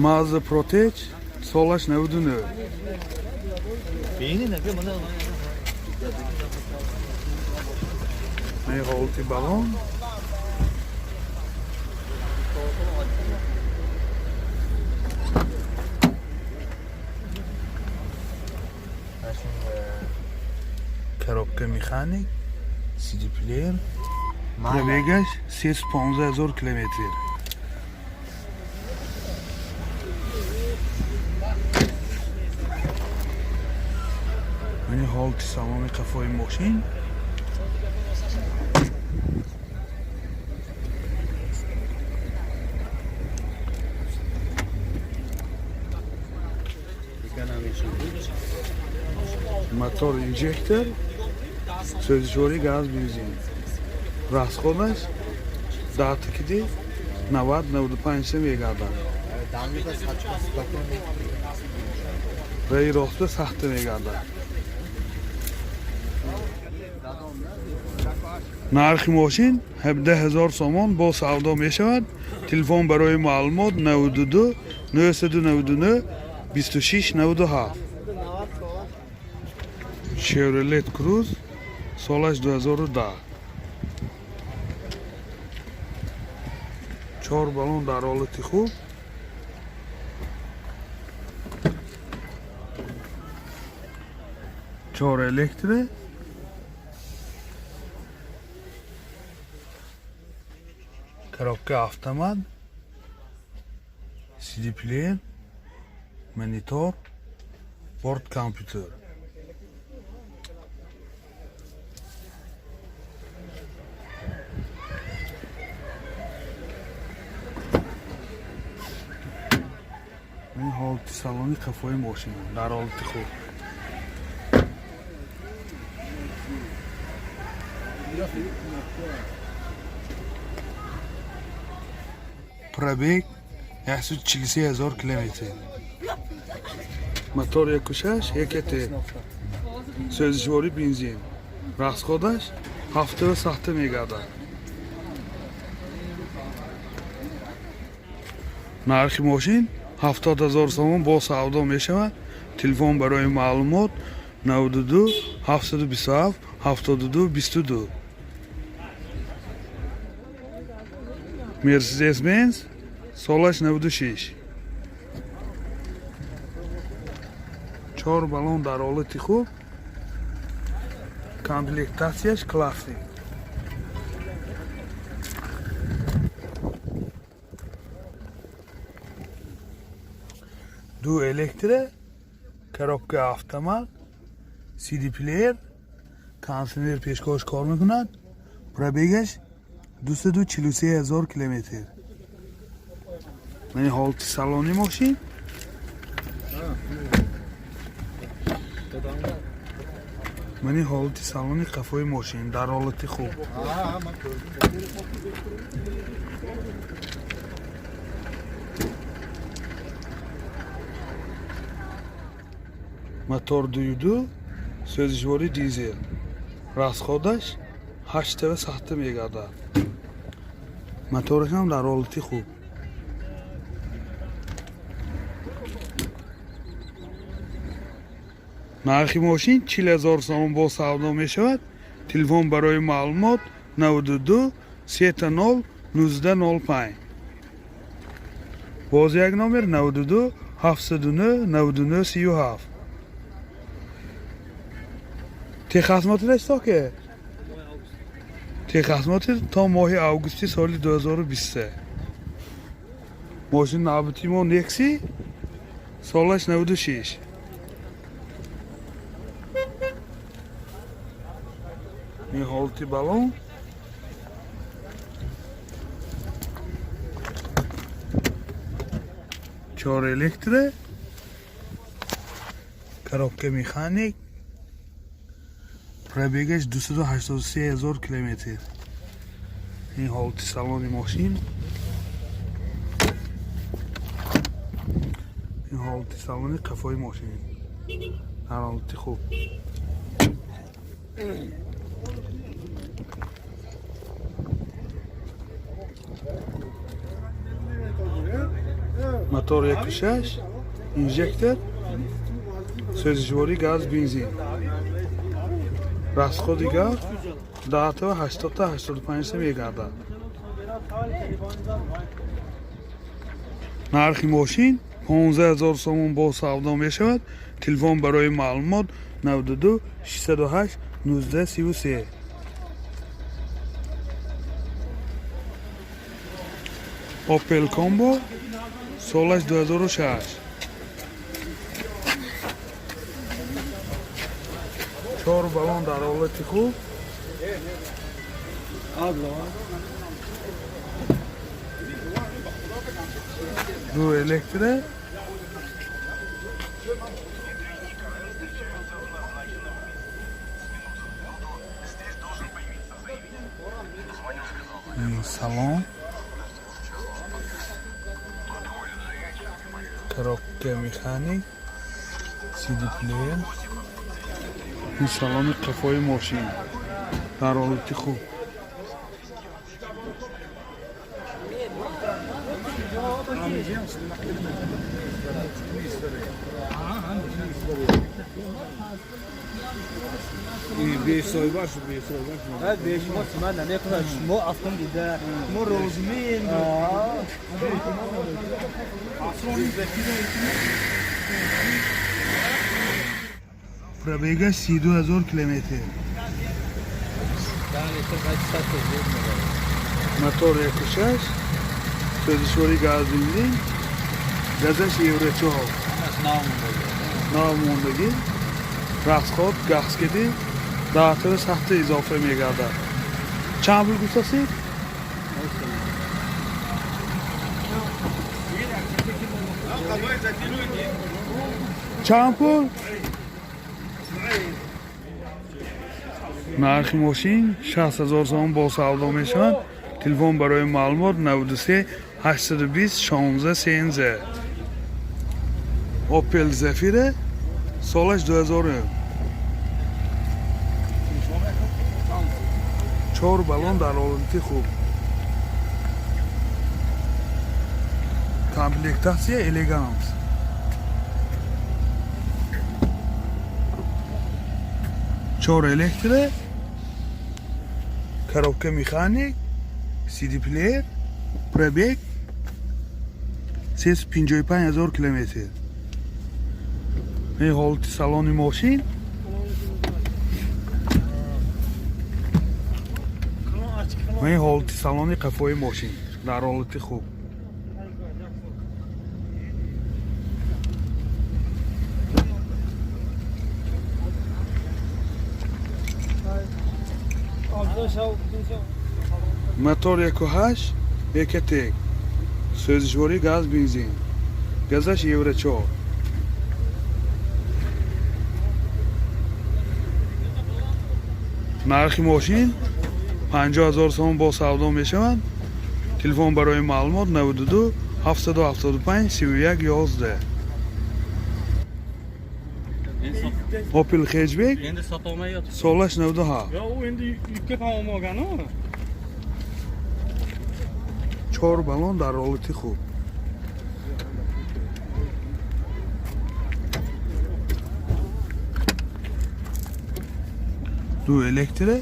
Mazda Protege, солаш 99. Ин ҳолати балон. Коробка механик, CD плеер, пробегаш 315 ҳазор километр. Ини ҳолати салони қафои мошин. Мотор инжектор, сӯзишворӣ газ, бензин. Расходаш даҳта киди 90 95 мегардад. Раи роста сахта мегардад. Нархи мошин 17 ҳазор сомон, бо савдо мешавад. Телефон барои маълумот 92 999 26 97. Chevrolet Cruze, солаш 2010. Чор балон дар ҳолати хуб. Чор электро. Коробка автомат. CD плеер, монитор, борт компютер. Ин ҳолати салони қафои мошин дар ҳолати хуб. Пробег 143 ҳазор километр. Мотор 1.6 ЕКТ. Сӯзишворӣ бензин. Расходаш ҳафтаю сахта мегардад. Нархи мошин 70 ҳазор сомон, бо савдо мешавад. Телефон барои маълумот 92 727 72 22. Mercedes Benz, солаш 96. Чор балон дар ҳолати хуб. Комплектатсияш классик. Ду электро, коробка автомат, CD плеер, кондиционер пешкош кор мекунад. Пробегаш 243 ҳазор километр. Мани ҳолати салони мошин. Мани ҳолати салони қафои мошин дар ҳолати хуб. Мотор 2.2, сӯзишворӣ дизел. Расходаш ҳаштава сахта мегардад. Мотораш ҳам дар ҳолати хуб. Нархи мошин 40 ҳазор сомон, бо савдо мешавад. Телефон барои маълумот 92 30 19 05. Боз як номер 92 709 99 37. Техосмотраш то ке? Техосмотр то моҳи августи соли 2023. Мошин навбати мо Некси, солаш 96. Ин ҳолати балон. Чор электро, коробка механик, пробегаш 283 ҳазор километр. Ин ҳолати салони мошин. Ин ҳолати салони қафои мошин дар ҳолати хуб. Мотор 1.6, инжектор, сӯзишворӣ газ, бензин. Расходи газ 10 80 та 85 мегардад. Нархи мошин 15 000 сомон бо савдо мешавад. Телефон барои маълумот 92 608 19 33. Opel Combo, солаш 2006. Чор балон дар ҳолати хуб. Ду электро. Салон. Коробка механик, CD плеер. Ин салони қафои мошин дар ҳолати хуб. Бешумо симат намекунад, шумо афтон дида, шумо розумеем. Пробега 32 000 километр. Мотор 1.6, сӯзишворӣ газ, бензин, газаш евро 4. Нав мондагӣ. Расход газ кеди даҳтаи сахта изофа мегардад. Чанд пул гуфтасед? Чанд пул? Нархи мошин 60 000 сомон бо савдо мешавад. Телефон барои маълумот 93 820 16 13. Opel Zafira, солаш 2000. Чор балон дар ҳолати хуб. Комплектация элеганс. Чор электро, коробка механик, CD плеер, пробег 355 000 километр. Ин ҳолати салони мошин. Ва ин ҳолати салони қафои мошин дар ҳолати хуб. Мотор 1.8 Ecotec, сӯзишворӣ газ, бензин, газаш евро 4. Нархи мошин 50 000 сомон бо савдо мешавад. Телефон барои маълумот 92 775 31 11. Opel Hatchback, Endi sotolmay yotibdi. Солаш 97. Yo, u endi yukka ham olgan u. Чор балон дар ҳолати хуб. Ду электро,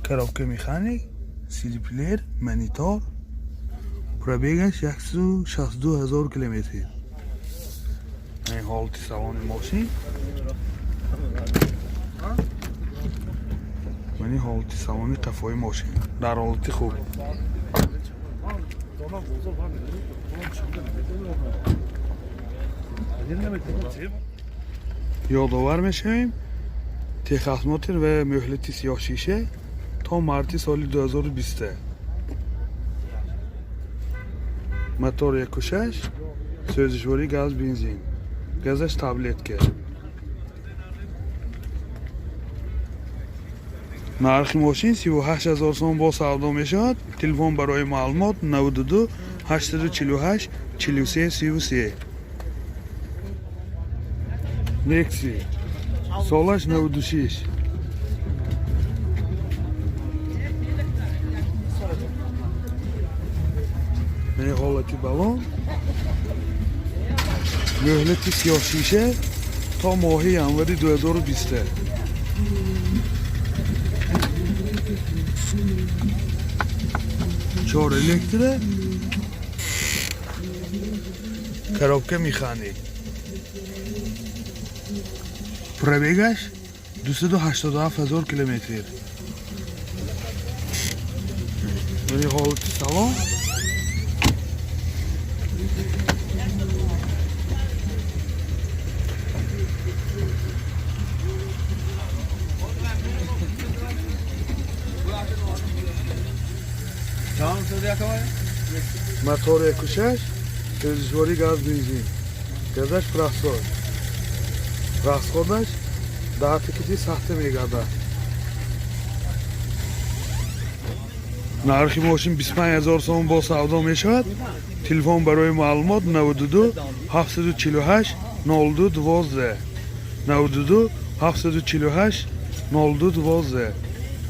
коробка механик, CD плеер, монитор, пробегаш 162 000 километр. Ин ҳолати салони мошин. Ва ин ҳолати салони қафои мошин дар ҳолати хуб. Ёдовар мешавем, техосмотр ва мӯҳлати сиёҳшиша то марти соли 2020. Мотор 1.6, сӯзишворӣ газ, бензин, газаш таблетка. Нархи мошин 38 000 сомон бо савдо мешавад. Телефон барои маълумот 92 848 43 33. Nexia, солаш 96. Ин ҳолати Ҳолати балон, мӯҳлати сиёҳшиша то моҳи январи 2020. Чор электро, коробка механик. Пробегаш 287 ҳазор километр. Яъне ҳолати салон. Мотор 1.6, сӯзишворӣ газ, бензин. Газаш простой. Расходаш даҳта кити сахта мегардад. Нархи мошин 25 ҳазор сомон, бо савдо мешавад. Телефон барои маълумот 92 748 02 12, 92 748 02 12.